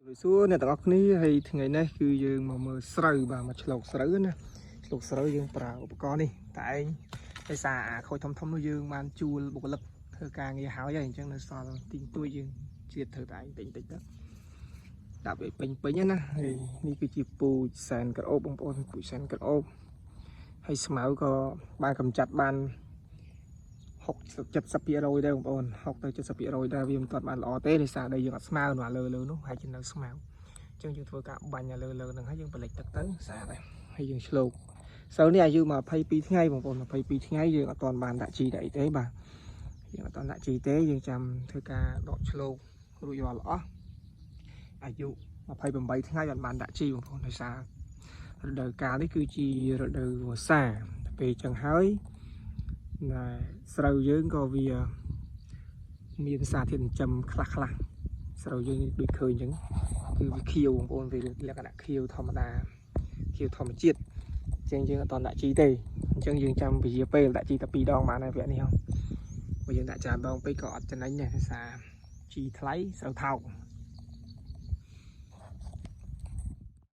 សួរអ្នកទាំងអស់គ្នាហើយថ្ងៃនេះគឺយើងមកមើលស្រូវបាទមកឆ្លុកស្រូវណាឆ្លុកស្រូវយើងប្រើឧបករណ៍នេះតែឯងដោយសារអាខូចធំធំនោះយើងបានជួលបុគ្គលិកធ្វើការងារហើយហើយអញ្ចឹងនៅសល់ទីងទួយយើងជាតិធ្វើតែឯងតិចតិចទៅដាក់វាពេញពេញណាហើយនេះគឺជាពូជសែនក្រអូបបងប្អូនពូជសែនក្រអូបហើយស្មៅក៏បានកម្ចាត់បាន60 70%ដែរបងប្អូន60ទៅ70%ដែរវាមិនទាន់បានល្អទេដោយសារដីយើងអត់ស្មៅនៅលើលើនោះហើយជានៅស្មៅអញ្ចឹងយើងធ្វើការបាញ់ឲ្យលើលើហ្នឹងហើយយើងបលិចទឹកទៅស្អាតហើយហើយយើងឆ្លូកស្រូវនេះអាយុ22ថ្ងៃបងប្អូន22ថ្ងៃយើងអត់ទាន់បានដាក់ជីដាក់អីទេបាទយើងអត់ទាន់ដាក់ជីទេយើងចាំធ្វើការដកឆ្លូករួចរាល់អស់អាយុ28ថ្ងៃអត់បានដាក់ជីបងប្អូនដោយសាររដូវកាលនេះគឺជារដូវវស្សាទៅពេលអញ្ចឹងហើយណែស្រូវយើងក៏វាមានសារធាតុចិញ្ចឹមខ្លះខ្លះស្រូវយើងដូចឃើញអញ្ចឹងគឺវាខៀវបងប្អូនវាលក្ខណៈខៀវធម្មតាខៀវធម្មជាតិអញ្ចឹងយើងអត់តដាក់ជីទេអញ្ចឹងយើងចាំពជាពេលដាក់ជីតែ2ដងបានហើយវគ្គនេះហ៎បើយើងដាក់ច្រើនដងពេកក៏អត់ចំណេញដែរដោយសារជីថ្លៃស្រូវថោក